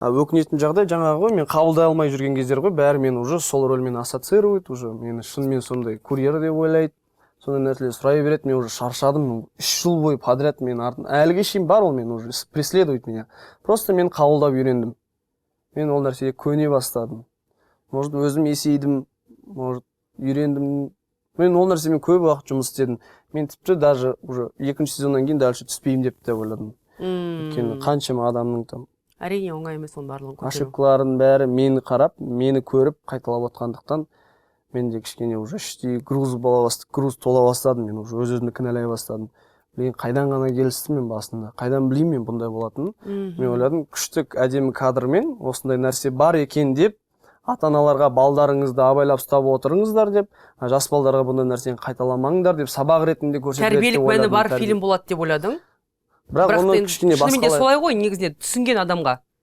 А өкінетін жағдай жаңағы ғой, мен қабылдай алмай жүрген кездер ғой. Бәрі мені уже сол рөлмен ассоциирует, уже мені шынымен сондай курьер деп ойлайды, сондай нәрселер сұрай береді. Мен уже шаршадым, 3 жыл бойы подряд менің артым әліге шейін бар, ол мені уже преследует меня. Просто мен қабылдап үйрендім, мен ол нәрсеге көне бастадым. Может, өзім есейдім, может, үйрендім. Мен ол нәрсемен көп уақыт жұмыс істедім. Мен тіпті даже уже екінші сезоннан кейін дальше түспеймін деп те ойладым, өйткені қаншама адамның там Әрине, оңай емес оның барлығын көтеру. ошибкалардың бәрі мені қарап, мені көріп қайталап отқандықтан, мен де кішкене уже іштей груз бола бастады, груз тола бастадым. Мен уже өз өзімді кінәлай бастадым: блин, қайдан ғана келістім мен басында, қайдан білеймін мен бұндай болатынын? Мен ойладым, күшті, әдемі кадрмен осындай нәрсе бар екен деп, ата аналарға балдарыңызды абайлап ұстап отырыңыздар деп, а жас балдарға бұндай нәрсені қайталамаңдар деп сабақ ретінде көрсетіледі Тәрбиелік деп мәні ойладым, бар фильм болады деп ойладың. Бірақ оны Енді кішкене шынымен де басқалай солай ғой негізінде түсінген адамға.